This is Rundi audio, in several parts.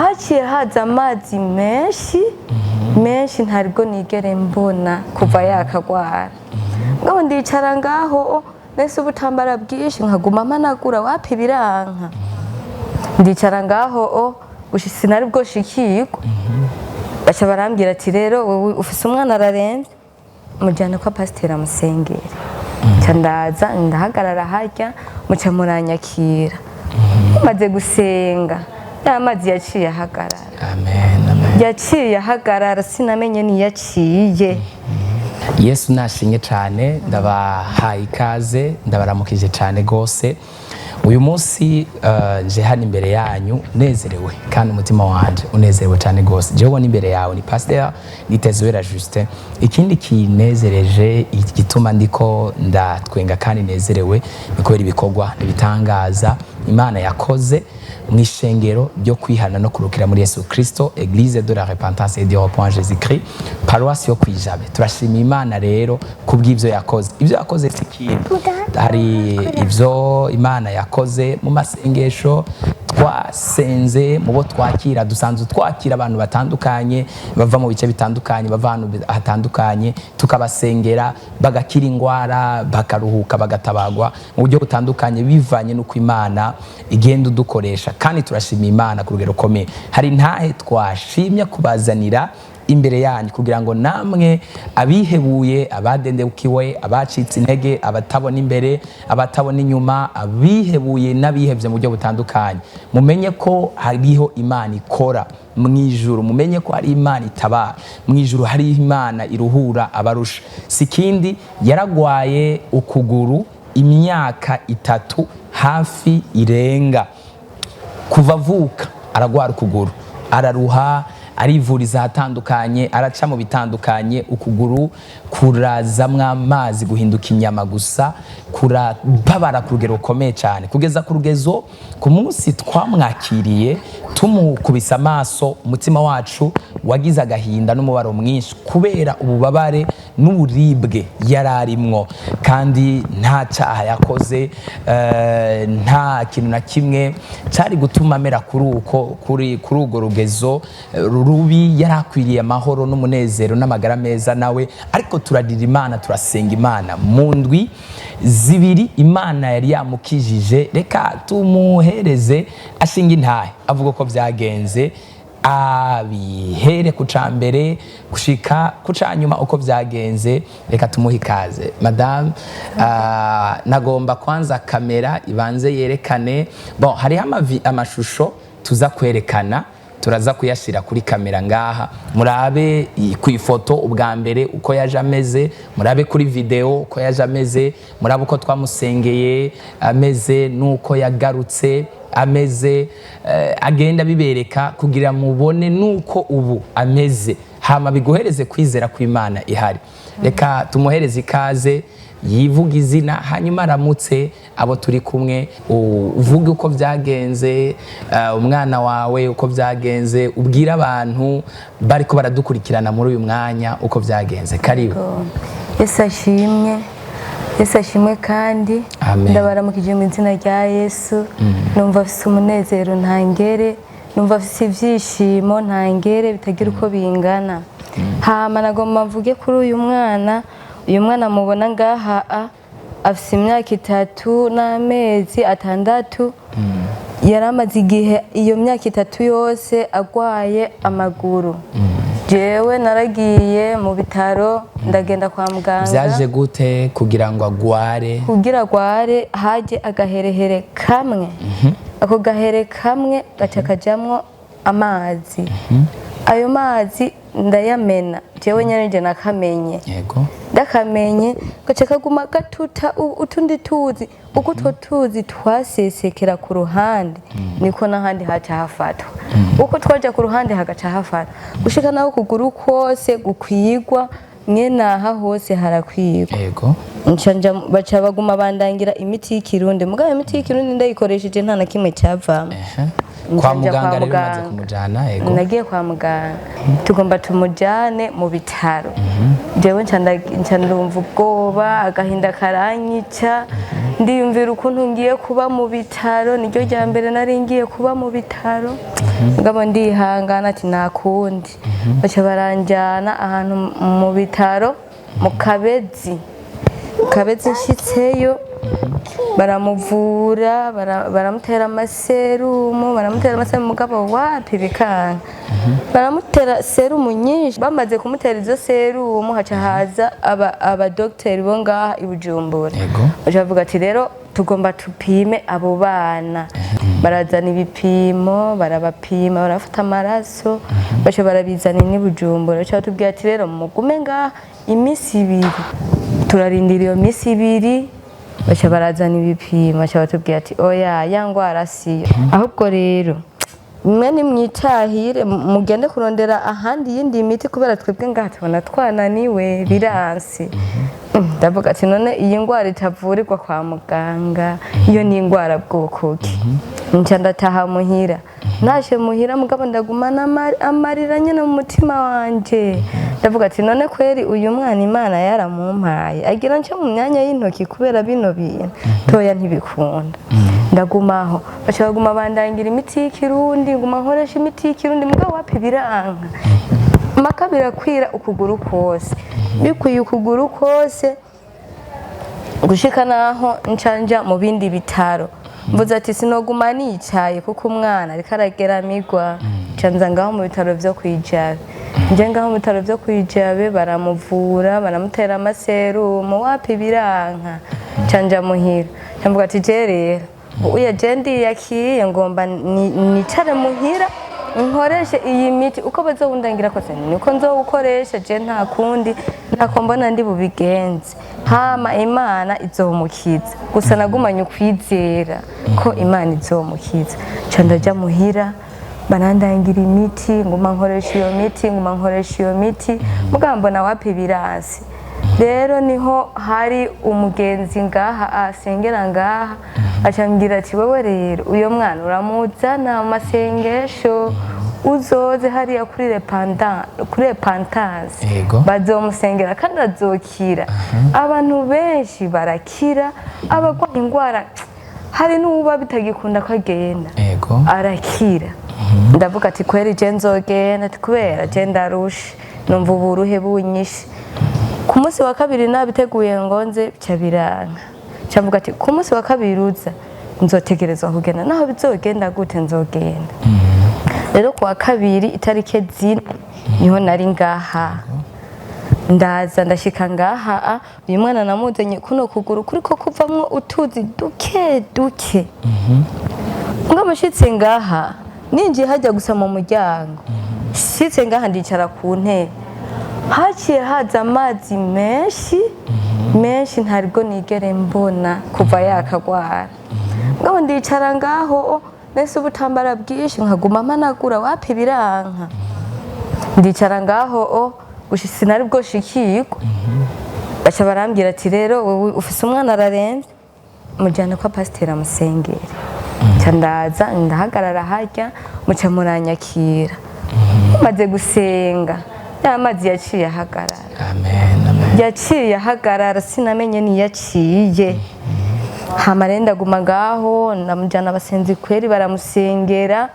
Haciye haza amazi menshi menshi, ntabwo nigere mbona kuva yakagwara. Ngabo ndicara ngaho nese ubutambara bwinshi, nkaguma managura, wapi, biranka. Ndicara ngaho sinari bwo shikirwa, baca barambwira ati: "Rero wewe ufise umwana ararembye, mujyane kwa pasiteri amusengere." Nca ndaza, ndahagarara harya, muca muranyakira. Maze gusenga, ya mazi yaciye ahagarara. Amen, amen. Yaciye ahagarara, sinamenye niyaciye. Yesu nashimye cyane. Ndabahaye ikaze, ndabaramukije cyane rwose. Uyu munsi nje hano imbere yanyu nezerewe kandi umutima wanje unezerewe cyane rwose. Jewe ubona imbere yawe ni Pasteur Nitezwera Justin. Ikindi kinezereje, igituma ndiko ndatwenga kandi nezerewe, ni kubera ibikorwa ibitangaza Imana yakoze mu ishengero ryo kwihana no kurukira muri Yesu Kristo, Église de la Repentance et du Repos en Jésus-Christ, paroisse yo kwijabe. Turashima Imana rero kubw'ivyo yakoze. Ivyo yakoze si ikintu. Hari ivyo Imana yakoze mu masengesho twasenze, mu bo twakira. Dusanzwe twakira abantu batandukanye bava mu bice bitandukanye, bava ahantu hatandukanye, tukabasengera bagakira ingwara, bakaruhuka, bagatabagwa mu buryo butandukanye, bivanye n'uko Imana igenda udukoresha. Kandi turashima Imana ku rugero rukomeye. Hari ntahe twashimye kubazanira imbere yanyu kugira ngo namwe abihebuye, abadendebukiwe, abacitse intege, abatabona imbere, abatabona inyuma, abihebuye n'abihevye mu buryo butandukanye, mumenye ko hariho Imana ikora mu ijuru, mumenye ko hari Imana itabara mu ijuru, hari Imana iruhura abarusha. Si ikindi, yaragwaye ukuguru imyaka 3 hafi irenga. Kuva avuka aragwara ukuguru, araruha, arivuriza ahatandukanye, araca mu bitandukanye, ukuguru kurazamwo amazi, guhinduka inyama gusa, kurababara ku rugero rukomeye cyane, kugeza ku rugezo ku munsi twamwakiriye tumukubise amaso, umutima wacu wagize agahinda n'umubaro mwinshi kubera ububabare n'uburibwe yari arimwo, kandi nta cyaha yakoze, nta kintu na kimwe cyari gutuma amera kuri uko kuri urwo rugezo rubi. Yari akwiriye amahoro n'umunezero n'amagara meza nawe. Ariko turarira Imana, turasenga Imana, mu ndwi 2 Imana yari yamukijije. Reka tumuhereze ashinga intahe, avuga ko byagenze, abihere ku ca mbere gushika ku ca nyuma uko byagenze. Reka tumuhe ikaze. Madame, nagomba kwanza kamera ibanze yerekane. Bon, hariho amashusho tuza kwerekana, turaza kuyashyira kuri kamera ngaha, murabe ku ifoto ubwa mbere uko yaje ameze, murabe kuri video uko yaje ameze, murabe uko twamusengeye ameze n'uko yagarutse ameze, agenda bibereka kugira mubone nuko ubu ameze, hama biguhereze kwizera kw'Imana ihari. Reka tumuhereze ikaze, yivuga izina, hanyuma aramutse abo turi kumwe, uvuge uko byagenze, umwana wawe uko byagenze, ubwire abantu bariko baradukurikirana muri uyu mwanya uko byagenze. Karibu. Yesu ashimwe, Yesu ashimwe kandi. Amen. Ndabaramukije mu izina rya Yesu. Numva afise umunezero ntangere, numva afise ibyishimo ntangere bitagira uko bingana. Hama nagomba mvuge kuri uyu mwana. Uyu mwana mubona ngaha afise imyaka 3 n'amezi 6. Yari amaze igihe, iyo myaka 3 yose, agwaye amaguru. Jewe naragiye mu bitaro, ndagenda kwa muganga. Byaje gute kugira ngo agware? Kugira agware, haje agaherehere kamwe. Ako gahere kamwe gaca kajamwo amazi. Ayo mazi ndayamena jewe nyene, nje nakamenye. Ndakamenye, gaca kaguma gatuta utundi tuzi. Uko utwo tuzi twasesekera ku ruhande, niko n'ahandi haca hafatwa. Uko twaja ku ruhande hagaca hafatwa, gushika naho ukuguru kose gukwigwa, mwene aha hose harakwigwa. Nca baca baguma bandangira imiti y'ikirundi. Mugabo imiti y'ikirundi ndayikoresheje, nta na kimwe cyavamo. Kwa Nca nja muganga rero umaze kumujana, yego. Nagiye kwa muganga, tugomba tumujyane mu bitaro. Jewe nca ndumva ubwoba, agahinda karanyica, ndiyumvira ukuntu ngiye kuba mu bitaro. Niryo rya mbere nari ngiye kuba mu bitaro, mugabo ndihangana ati nta kundi. Baca baranjyana ahantu mu bitaro mu Kabezi. Mu Kabezi nshitseyo baramuvura, baramutera amaserumu, baramutera amaserumu, mugabo wapi, bikanga. Baramutera serumu nyinshi. Bamaze kumutera izo serumu, haca haza abadogiteri bo ngaha i Bujumbura. Baca bavuga ati rero tugomba tupime abo bana. Barazana ibipimo, barabapima, barafata amaraso, baca barabizana n'i Bujumbura. Baca batubwira ati rero mugume ngaha iminsi 2. Turarindira iyo minsi 2, baca barazana ibipimo, baca batubwira ati oya, ya ngwara siyo, ahubwo rero mwe nimwitahire, mugende kurondera ahandi yindi miti, kubera twebwe ngaha tubona twananiwe, biransi. Ndavuga ati none iyi ndwara itavurirwa kwa muganga, iyo ni indwara bwoko ki? Nca ndataha muhira. Nashe muhira, mugabo ndagumana amarira nyene mu mutima wanje. Ndavuga ati none kweri uyu mwana Imana yaramumpaye, agira nce mu myanya y'intoki kubera bino bintu? Toya, ntibikunda. Ndagumaho, baca baguma bandangira imiti y'ikirundi, nguma nkoresha imiti y'ikirundi, mugabo wapi, biranka. Maka birakwira ukuguru kose, bikwiye ukuguru kose, gushika naho ncanja mu bindi bitaro. Mvuze ati sinoguma nicaye kuko umwana ariko arageramigwa. Nca ngaho mu bitaro vyo kwijabe. Nje ngaho mu bitaro vyo kwijabe, baramuvura, baramutera amaserumu, wapi, biranka. Nca muhira, nca ati je rero uya je ndiyakiye, ngomba nicare muhira nkoreshe iyi miti uko bazowundangira kose, niko nzowukoresha je, nta kundi, ntako mbona ndi bubigenze, hama Imana izomukiza. Gusa nagumanye ukwizera ko Imana izomukiza. Nca ndaja muhira, barandangira imiti, nguma nkoresha iyo miti, nguma nkoresha iyo miti, mugabo mbona wapi, biransi. Rero niho hari umugenzi ngaha asengera ngaha, acambwira ati wewe rero uyo mwana uramuzana mu masengesho, uzoze hariya kuri repentance, bazomusengera kandi azokira. Abantu benshi barakira, abarwaye indwara, hari n'uwuba bitagikunda ko agenda, arakira. Ndavuga ati kweri je nzogenda, ati kubera je ndarushe, numva uburuhe bunyishe. Ku munsi wa kabiri nabiteguye ngo nze, bica biranka. Nca ati ku munsi wa kabiri uza nzotegerezwa kugenda, naho bizogenda gute nzogenda. Rero ku wa kabiri itariki 4 niho nari ngaha. Ndaza ndashika ngaha, uyu mwana namuzanye kuno kuguru kuriko kuvamwo utuzi duke duke. Ngo mushitse ngaha, ninjiye hajya gusa mu muryango, shitse ngaha ndicara ku ntebe, haciye haza amazi menshi menshi ntabwo nigere mbona kuva yakagwara. Ngo ndicara ngaho, nese ubutambara bwinshi, nkaguma mpanagura, wapi, biranka. Ndicara ngaho, sinari bwo shikirwa, baca barambwira ati rero wowe ufise umwana ararembye, mujyane kwa pasiteri amusengere. Nca ndaza ndahagarara harya, muca muranyakira. Maze gusenga, ya mazi yaciye ahagarara. Amen, amen. Yaciye ahagarara, sinamenye niyaciye. Hama rero ndaguma ngaho, ndamujyana abasenzi kweri, baramusengera,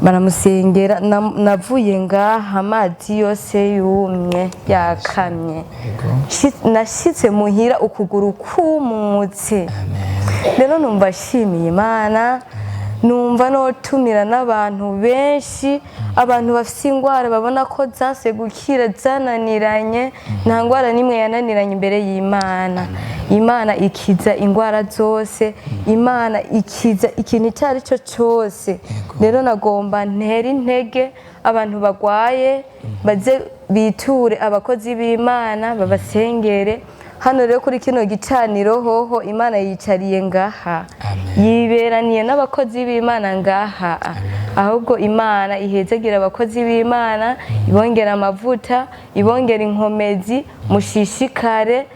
baramusengera. Navuye ngaha amazi yose yumye, yakamye. Nashitse muhira ukuguru kumutse. Rero numva nshimiye Imana, numva notumira n'abantu benshi, abantu bafite indwara babona ko zanse gukira, zananiranye. Nta ndwara n'imwe yananiranye imbere y'Imana. Imana ikiza indwara zose, Imana ikiza ikintu icyo ari cyo cyose. Rero nagomba ntere intege abantu bagwaye, baze biture abakozi b'Imana babasengere. Hano rero kuri kino gicaniro hoho Imana yicariye ngaha. Amen. Yiberaniye n'abakozi b'Imana ngaha. Ahubwo Imana ihezegira abakozi b'Imana, ibongera amavuta, ibongera inkomezi, mushishikare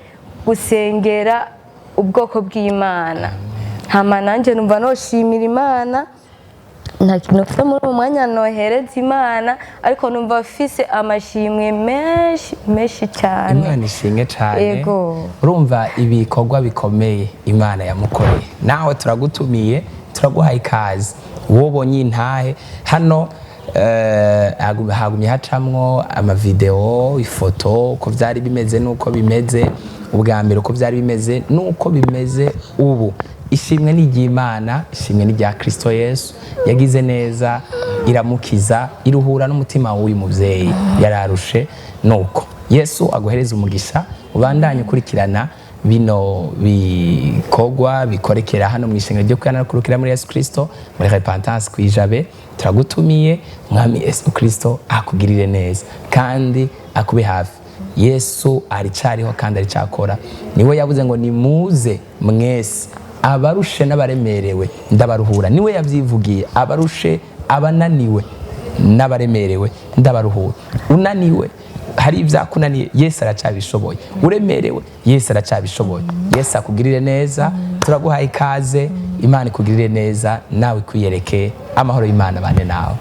gusengera ubwoko bw'Imana. Hama nanjye numva noshimira Imana. Nta kintu mfite muri uwo mwanya nohereza Imana, ariko numva mfise amashimwe menshi menshi cyane. Imana ishimwe cyane. Yego. Urumva ibikorwa bikomeye Imana yamukoreye. Nawe turagutumiye, turaguhaye ikaze. Wowe ubonye intahe hano, hagumye hacamwo amavideo, ifoto, uko byari bimeze n'uko bimeze ubwa mbere, uko byari bimeze n'uko bimeze ubu. Ishimwe ni iry'Imana, ishimwe ni irya Kristo Yesu yagize neza, iramukiza, iruhura n'umutima w'uyu mubyeyi yararushe. Nuko Yesu aguhereza umugisha, ubandanye ukurikirana bino bikorwa bikorekera hano mu ishengero ryo kwihana no kurukira muri Yesu Kristo, muri Repentance kwijabe. Turagutumiye. Mwami Yesu Kristo akugirire neza kandi akube hafi. Yesu aricariho kandi aricakora. Niwe yavuze ngo: "Nimuze mwese abarushe n'abaremerewe, ndabaruhura." Niwe yabyivugiye: "Abarushe, abananiwe n'abaremerewe, ndabaruhura." Unaniwe, hari ibyakunaniye, Yesu aracyabishoboye. Uremerewe, Yesu aracyabishoboye. Yesu akugirire neza. Turaguhaye ikaze. Imana ikugirire neza, nawe ikwiyereke. Amahoro y'Imana bane nawe.